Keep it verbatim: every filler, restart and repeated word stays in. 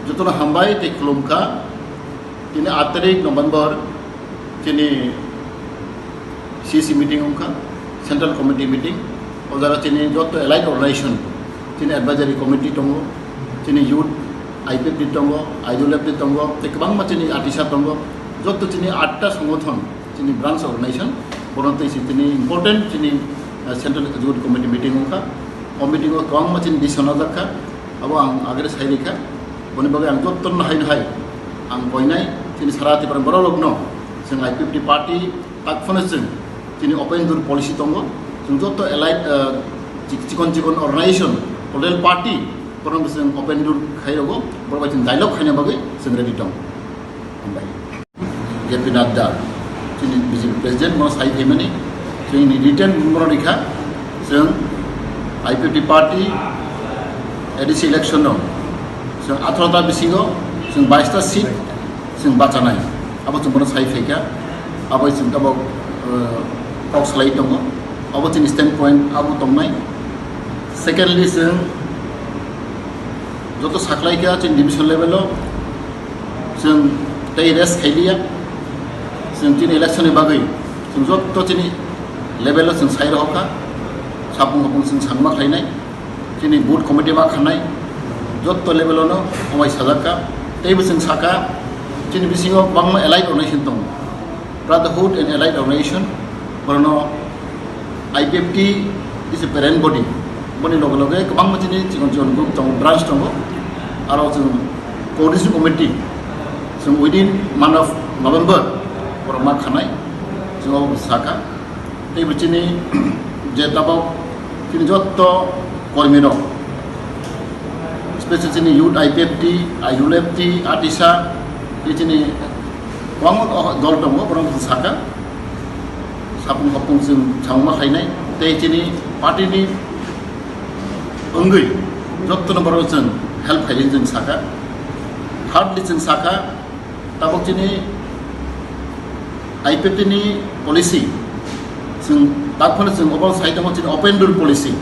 Jotono hambai tei khulumkha. Tini aat tarik November, tini C C meeting wngkha, Central Committee meeting. O jaga tini joto allied organization, tini advisory committee tongo, tini youth I P F T tongo, I W F T tongo, tei kwbangma tini atisa tongo. Joto tini atta songothon, tini branch organization, bono tei si tini important tini, uh, Central Executive Committee meeting wngkha. O meeting o kwbangma tini decision lajakha. Abo ang agre sai rikha. Boni bagwi ang jotono hai hai ang koinai, tini sara Tripura borok rokno chwng I P F T party tak phano chwng tini open door policy tongo. Chwng joto allied, uh, chik-, chikon chikon organization, political party, borok chwng open door khai rogo, borok bai chwng dialogue khaina bagwi chwng ready tong. Hambai. J P Nadda, chini B J P president, bono sai phaimani, chini written bono rikha, chwng I P F T party A D C election no, chwng atharo ta bisingo, chwng bais ta seat, chwng bachanai. Abo chwng bono sai phaikha, abo chwng tabok, eh, kok salai tongo, abo chini stand point abo tongnai. Secondly, chwng joto saklaikha chini division level o, chwng tei rest khailiya, chwng chini election ni bagwi chwng joto chini level o chwng sai rohorkha, sapung hapung chwng sangma khlainai, chini booth committee ma khanai, joto level o no hambai sajakha, teibo chwng sakha, chini bisingo bangma allied organization tongo. Brotherhood and Allied Organization, borokno I P F T is a parent body. Boni loge loge kwbangma chini chikon chikon group tongo, branch tongo. Aro chwng coordination committee, chwng within month of November, borok ma khanai, chwng abo sakha. Tei bo chini je tabok chini jotto kormi rok, especially chini youth I P F T, I W F T, atisa, tei chini kwbangma dol tongo, borok saka, sapung hapung chwng samungma khainai, tei chini party ni wngwi jottono borok chwng help khainai chwng saka. Thirdly chwng saka, tabok chini I P F T ni policy, chwng tak phano chwng obo sai tongo chini open door policy.